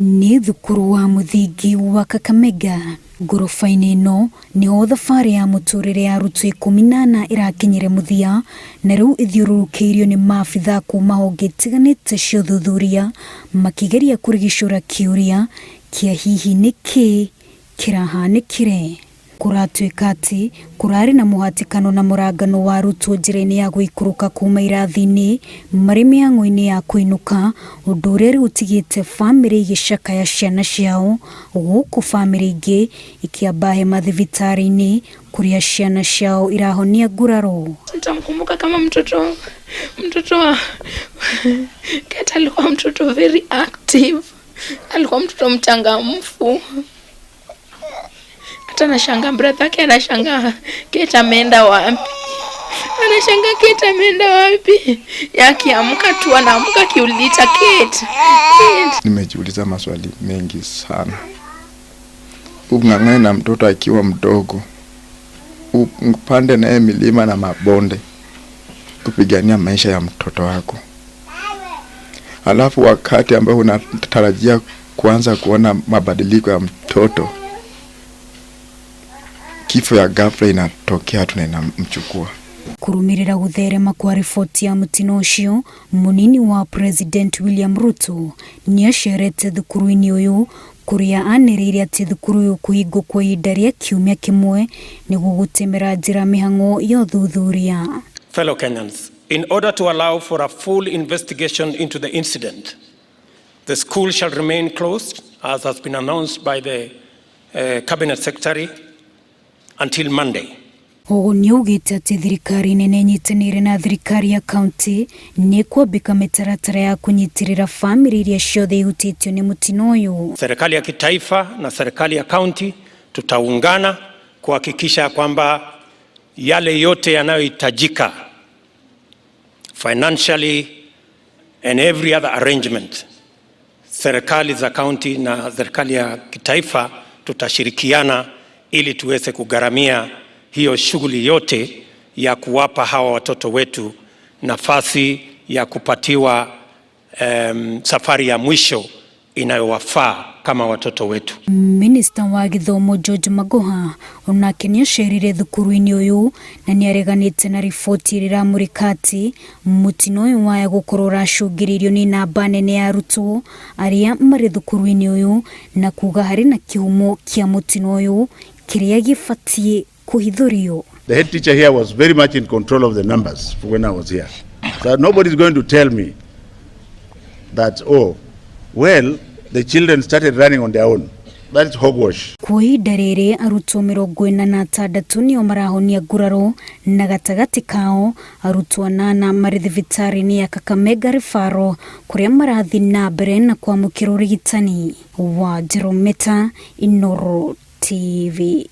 Nĩ thukuru wa mũthingi wa Kakamega. Ngoroba-inĩ ĩno nĩho thabarĩ ya mũtũrĩre ya arutwo 14 ĩrakinyire mũthia na rĩu ĩthiũrũrũkĩirio nĩ maabithaa kuma honge itiganĩte cia ũthuthuria makĩgeria kũrigicũra kĩũria kĩa hihi nĩkĩ kĩrahanĩkire. Kũratuĩka atĩ kũrarĩ na mũhatĩkano na mũrangano wa arutwo njĩra-inĩ ya gũikũrũka kuma irathi-inĩ marĩ mĩhang'o-inĩ ya kũinũka, ũndũ ũrĩa rĩu ũtigĩte bamĩrĩ igĩcakaya ciana ciao, gũkũ bamĩrĩ ingĩ ikĩamba hema thibitarĩ-inĩ kũrĩa ciana ciao irahonia nguraro. Nitamkumbuka kama mtoto mtoto wa Kate alikuwa mtoto very active, alikuwa mtoto mchangamfu. Hata nashangaa brother yake anashangaa Kate ameenda wapi, anashangaa Kate ameenda wapi. Akiamka tu anaamka akiuliza Kate, Kate. Nimejiuliza maswali mengi sana. Ung'ang'ane na mtoto akiwa mdogo, upande naye milima na mabonde kupigania maisha ya mtoto wako, alafu wakati ambao unatarajia kuanza kuona mabadiliko ya mtoto, kifo ya ghafla inatokea tu na inamchukua. Kũrũmĩrĩra gũtherema kwa riboti ya mũtino ũcio, mũnini wa President William Ruto nĩacerete thukuru-inĩ ũyũ kũrĩa anĩrĩire atĩ thukuru ũyũ kũhingwo kwa ihinda rĩa kiumia kĩmwe nĩguo gũtemera njĩra mĩhang'o ya ũthuthuria. Fellow Kenyans, in order to allow for a full investigation into the incident, the school shall remain closed, as has been announced by the Cabinet Secretary, until Monday. Ũguo nĩaugĩte atĩ thirikari nene ĩnyitanĩire na thirikari ya kaunti nĩ kwambĩka mĩtaratara ya kũnyitĩrĩra bamĩrĩ iria ciothe ihutĩtio nĩ mũtino ũyũ. Serikali ya kitaifa na serikali ya kaunti tutaungana kuhakikisha kwamba yale yote yanayohitajika financially and every other arrangement, serikali za kaunti na serikali ya kitaifa tutashirikiana ili tuweze kugharamia hiyo shughuli yote ya kuwapa hawa watoto wetu nafasi ya kupatiwa safari ya mwisho inayowafaa kama watoto wetu. Minista wa gĩthomo George Magoha onake nĩacerire thukuru-inĩ ũyũ na nĩareganĩte na riboti ĩrĩa ĩramũrĩka atĩ mũtino ũyũ waya gũkorwo ũracũngĩrĩirio nĩ namba nene ya arutwo arĩa marĩ thukuru-inĩ ũyũ na kuga harĩ na kĩhumo kĩa mũtino ũyũ kĩrĩa gĩbatiĩ kũhithũrio. The head teacher here was very much in control of the numbers when I was here. So nobody's going to tell me that, oh, well, the children started running on their own. That is hogwash. Kwa ihinda rĩrĩ arutwo 46 nĩo marahonia nguraro na gatagatĩ kao arutwo 8 marĩ thibitarĩ-inĩ ya Kakamega Referral kũrĩa marathiĩ na mbere na kwamũkĩra ũrigitani. Wa Jerometa, Inooro TV.